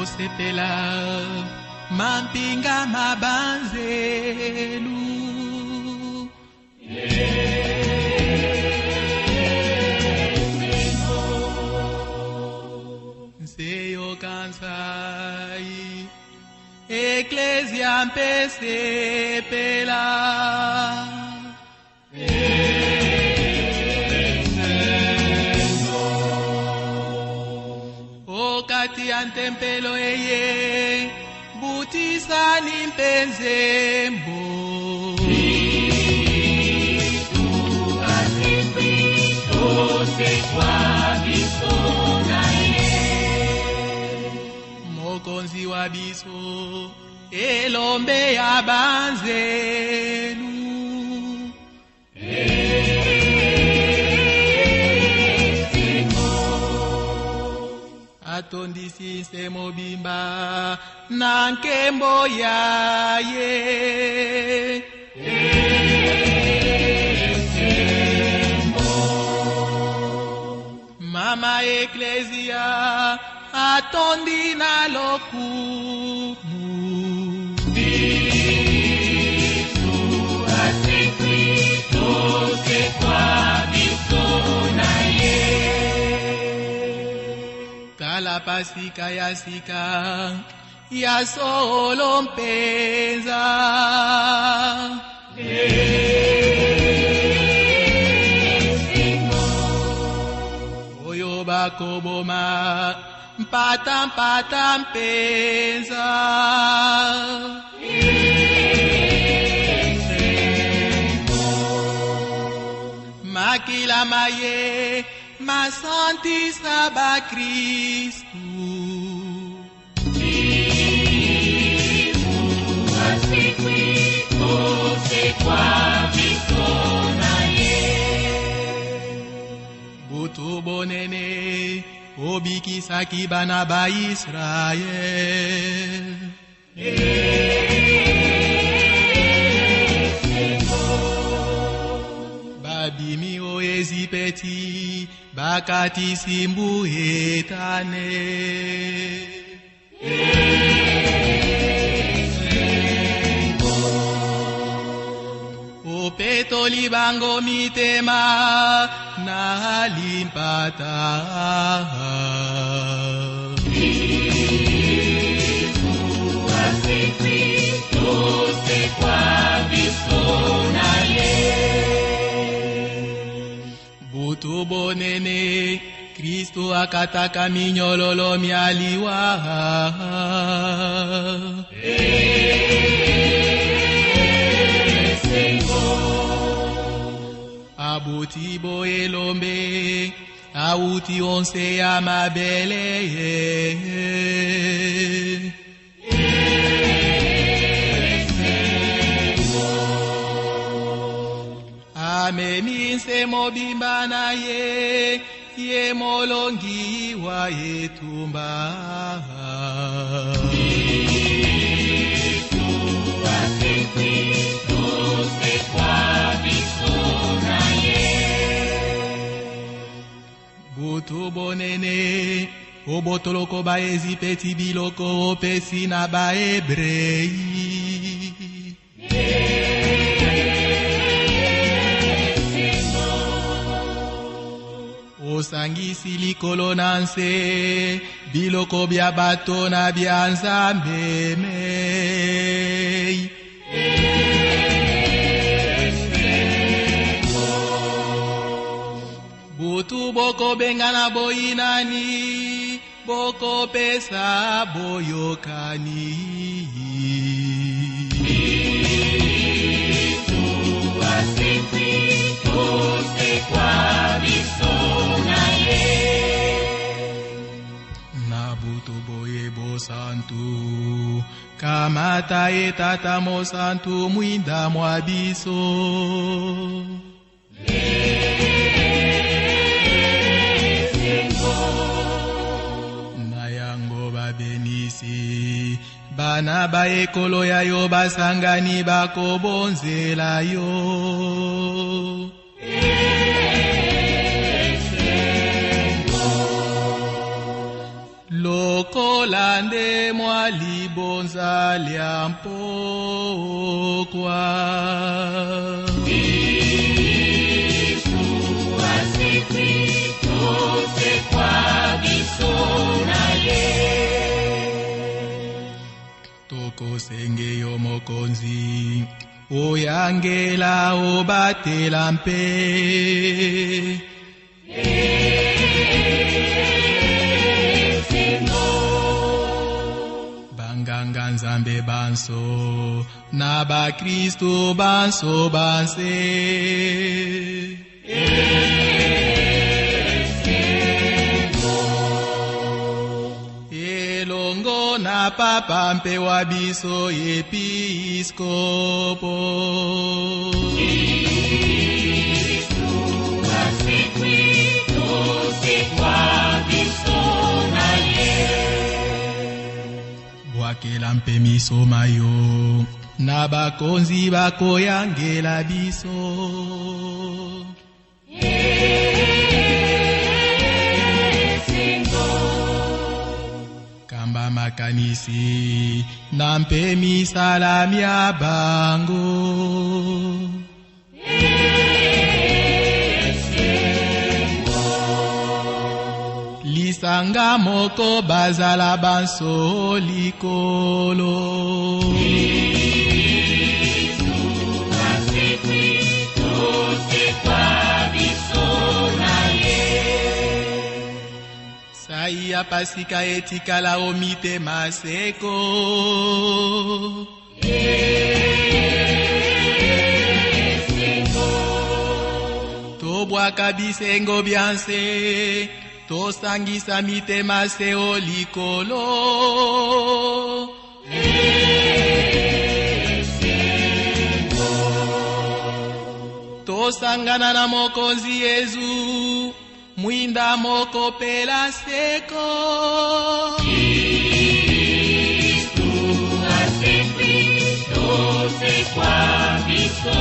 Kosepela mampinga mabanzelu. Nse yoka nsai eklesia mpe sepela. Okati ya ntempelo eye butisani mpe nzembo. Mokonzi wa biso elombe ya banzelu. Atondisi nse mobimba na nkembo ya ye. Mama eklesia atondi na lokumu. Tala pasika ya sika ya solo mpenza. Oyo bakoboma mpata mpata mpenza. Makila maye masantisa bakristu. Butu bonene obikisaki bana ba Israel. Babimi o Ezipeti bakatisi mbu etane. Opetoli bango mitema na limpata. Butu bonene Kristo akataka minyololo mya liwa. Abuti bo elombe auti onse ya mabele. Amemi nse mobimba na ye, ye molongi wa etumba. Butu bonene obotoloko ba Ezipeti biloko opesi na Baebrei. Osangisi likolo na nse biloko bya bato na bya Nzambe mei. Butu bokobengana boyinani bokopesa boyokani. Na butu boye bosantu kamata ye tata mosantu mwinda mwa biso. Na yango babenisi bana ba ekolo ya yo basangani bakobonzela yo. Lokola nde lya mpokwa. Kristu asekwi, tosekwa biso na ye. Tokosenge yo mokonzi, oyangela obatela mpe Esengo. Banganga nzambe banso na bakristo banso banse. Esengo. Elongo na papa mpe wa biso episkopo. Kristu asekwi, tosekwa biso na ye. Bwakela mpe miso mayo na bakonzi bakoyangela biso. Esengo. Kamba makanisi na mpe misala mya bango. Esengo. Lisanga moko bazala banso likolo. Kristu asekwi, tosekwa biso na ye. Sai ya pasika etikala o mitema seko. Esengo. Tobwaka bisengo bya nse, tosangisa mitema se o likolo. Esengo. Tosangana na mokonzi Yezu, mwinda moko pela seko. Kristu asekwi, tosekwa biso